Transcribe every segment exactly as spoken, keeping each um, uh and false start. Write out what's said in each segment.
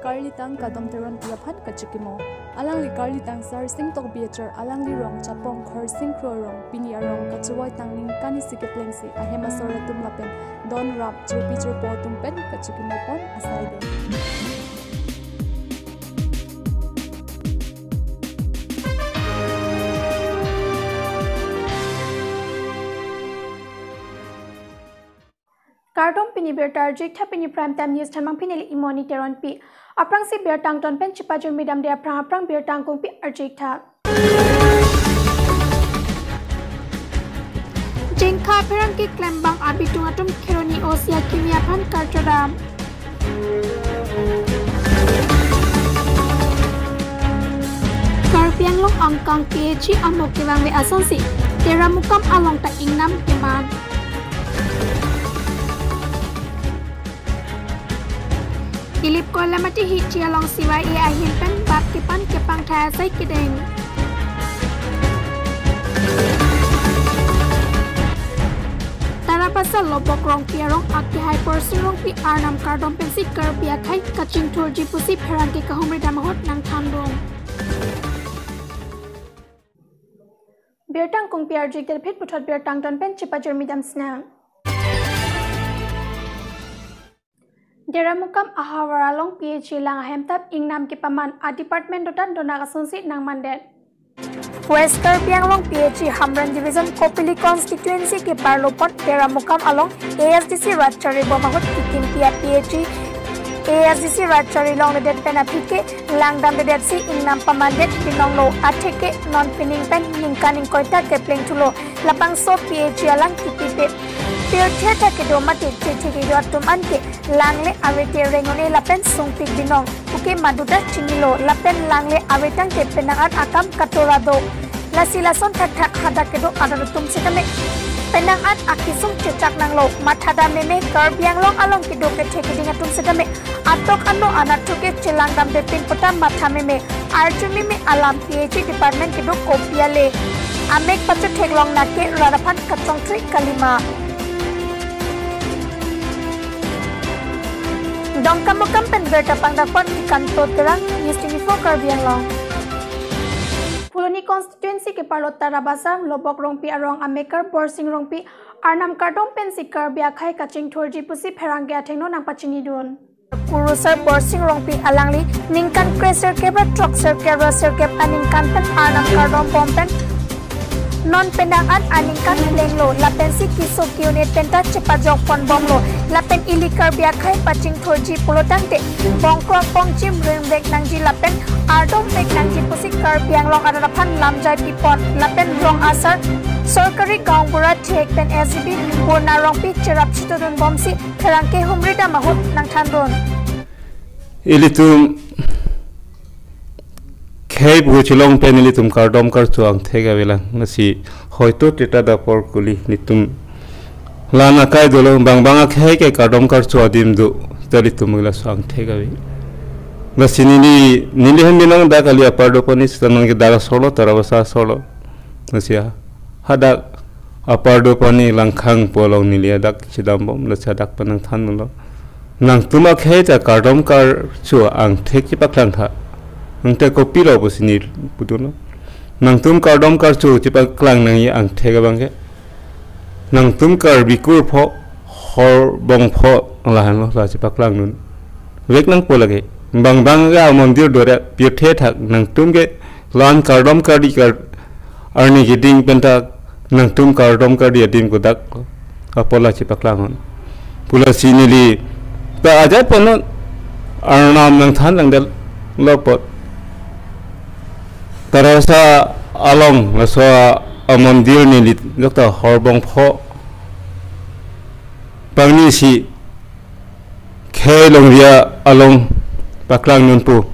Karlitang Kadom Teronpi aphan kachikimo. Alangli Karlitang Sarsing Tokbi achar, alangli rong Chapong Khorsing Kro arong, pini arong kachevoi tang ningkan isi keplengsi ahem asor atum lapen don rap jirpi jirpo atum pen kachikimo pon asai do. Kardom, pini birta arjik tha. Pini Prime Time News thanmang pini neli Imoni Teronpi. Aphrangsi birta angton pen chepajirmi damde aphrang aphrang birta angkungpi arjik tha. Jengkha pherangke klembang abitung atum Kheroni O C akimi aphan karchodam. Karbi Anglong angkang P H E amok kevangve asonsi Teramukam along ta ingnam keman. Ilip Koilamati Hithi along C Y A ahin pen bap kepan kepangthai asai kedeng. Tarabasa Lobok Rongpi arong akehai Borsing Rongpi arnam kardom pensi Karbi akhei kachingthurji pusi pherangke kahumri dam ahut nangthandun. Birta angkungpi arjik det phit, puthot birta angton pen chepajirmi dam sinang. Deramukam ahavar along P H E lang ahem ta ingnam kepaman, a department dotan donak asonsi nangmandet. West Karbi Anglong P H E Hamren Division Kopili Constituency keparlo pon Deramukam along A S D C rat chari bom ahut kikimpi a P H E A S D C rat chari longledet pen aphi ke langdamdedetsi ingnam pamandet binonglo, atheke non pining pen ningkan ingkoi ta kepleng thulo. Labangso P H E alang kipi pe pirthe ta kedo mate chethe kedo atum anke langle ave te reng un-e lapen sungpik binong puke maduta chinilo lapen langle ave tangte penang an akam katora do. Lasi lason thakthak hadak kedo arat atum setame penang an akisung chechak nanglo, mathadam meme. Karbi Anglong along kedo kethe keding atum setame atok ano anatthu ke chelangdamde pin puta matha meme, arju meme alam P H E department kedo kopi ale. Amek pachotheklong nake rat aphan kachongthui kalima. Dongkamukam pen birta pangdakpon Nikanto Terang, News twenty-four Karbi Anglong. Phuloni Constituency keparlo Tarabasa Lobok Rongpi arong amekar Borsing Rongpi arnam kardom pensi Karbi akhei kachingthurji pusi pherangke athengno nangpachinidun. Kurusar Borsing Rongpi alangli ningkan kre sirkep ra throk sirkep ra sirkep aningkan pen arnam kardom bom pen non penang an aningkan plenglo lapensi keso ke-un-e pen ta chepajok pon bomlo lapen ili Karbi akhei pachingthurji pulo tangte bongkrok bongjim rimvek nangji lapen ardom vek nangji pusi Karbi Anglong arat aphan lamjai pipon lapen rong asar sorkari gaonbura thek pen S G B Purna Rongpi cherap chitudun bomsi pherangke humri dam ahut nangthandun. Ilitum khei pu chelong pen ilitum kardom karcho angthek avelang. Lasi hoito teta dapor kuli ilitum lan akai dolo, bang bang akhei ke kardom karcho adim do, ta ilitum laso angthek ave. Lasi neli, neli hem binong dak kali apar do pani sita nang ke dak asolo, Tarabasa asolo. Lasi hadak apar do pani Langkhang pu along neli hadak chedam bom, lasi hadak pen nangthanlo. Nangtum akhei ta kardom karcho angthek chepaklang tha. Angthek kopilo pusi neli pudunlo. Nangtum kardom karcho chepaklang nangji angthek abang ke nangtum Karbi kur pho, horbong pho lahenlo, la chepaklang dun. Vek nangpo lake. Bang bang ga mondir dore pirthe thak nangtum ke lan kardom kardi kar arni keding pen ta nangtum kardom kardi adim kodak apot la chepaklang un. Pu lasi neli ta ajat pon arnam nangthan langdetlo apot Tarabasa along laso amondir neli dokta horbong pho pangnisi khei longria along paklang dunpo.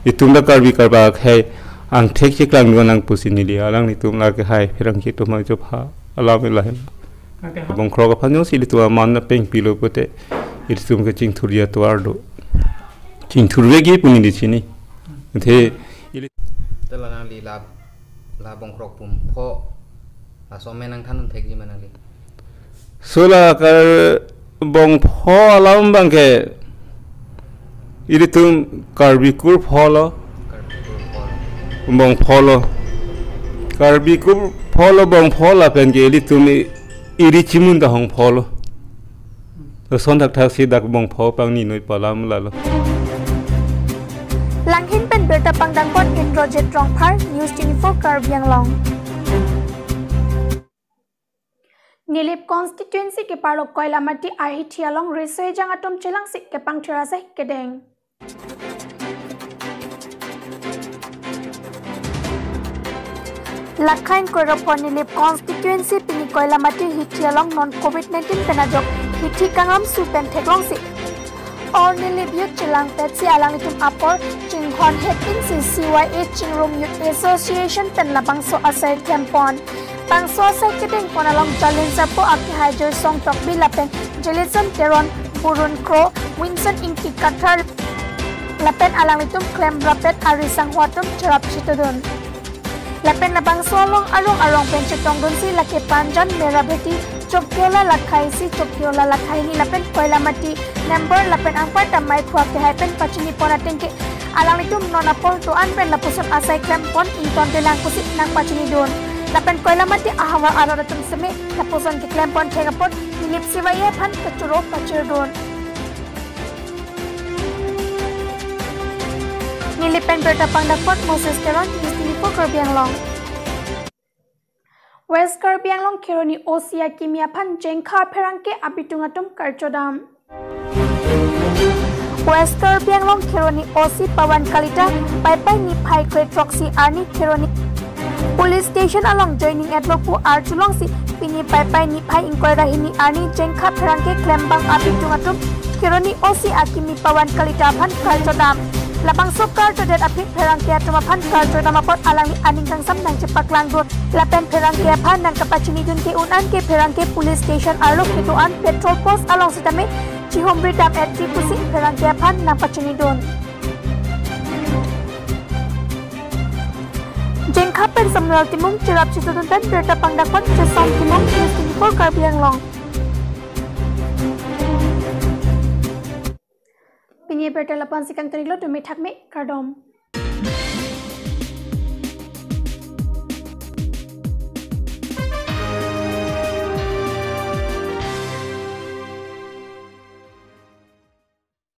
Itum ta Karbi Karba khei angthek cheklang dun nang pusi neli alanglitum la kehai pherangke atum arjupha alam lahen. Bongkrok aphan jongsi ilitum aman na pengpilo pote ilitum ke chingthurji atovar do. Chingthurvekji pu neli chini. Athe ili- Tela nangli la, la bongkrok pum pho laso amen nangthan un thekji ma nangli? Sola karbong pho alam abang ke Ilitum Karbi kur pholo, bong pholo. Karbi kur pholo bong pholo pen ke ilitum i-, iri chimun ta hong pholo. Lason thakthak si dak bong pho pangni noi palam lalo. Langhin pen birta pangdang pon Indrajit Rongphar, News twenty-four Karbi Anglong. Nilip constituency keparlo Koilamati ahithi along riso ejang atum chelangsi kepangthir asai kedeng. Lakhain koiro pho Nilip constituency pini Koilamati hithi along non covid nineteen pen ajok hithi kangram su pen theklongsi All Nilip Youth chelangpetsi alanglitum apor chinghon hepinsi C Y A Chingrum Youth Association pen labangso asai klempon. Bangso asai kedengpon along Jalin Sarpo akehai Joysong Tokbi lapen Jelitson Teron, Burun Kro, Winson Ingti Kathar lapen alanglitum klemrapet ari sangho atum cherap chitudun. Lapen labangso along arong arong pen chetongdunsi lake Panjan, Merabeti, Chokiola Lakhai isi, Chokiola Lakhai hini lapen Koilamati member lapen anparta maiphu akehai pen pachinipon ateng ke alanglitum non apor do-an pen lapuson asai klempon ingtondelang pusi nangpachinidun. Lapen Koilamati ahavar arat atum seme lapuson keklempon thek apot Nilip C Y A aphan kachoro pachirdun. Nilip pen birta pangdang pon Moses Teron, News twenty-four Karbi Anglong. West Karbi Anglong Kheroni O C akimi aphan jengkha pherangke abitung atum karchodam. West Karbi Anglong Kheroni O C Pawan Kalita Paipai niphai kre throksi arni Kheroni Police Station along joining etlo pu arjulongsi pini Paipai niphai ingkoi ra hini arni jengkha pherangke klembang abitung atum Kheroni O C akimi Pawan Kalita aphan karchodam. Labangso karchodet aphi pherangke atum aphan karchodam apot alangli aning kangsam nangchepaklangdun. Lapen pherangke aphan nangkapachinidun ke un-an ke pherangke police station arlo kedo-an patrol post along sitame chihumri dam-etji pusi pherangke aphan nangpachinidun. Jengkha pen Samuel Timung cherap chitudun pen birta pangdang pon Chesong Timung, News twenty-four Karbi Anglong. Pini birta lapu-ansi kangtonlo, dumi thakme, kardom.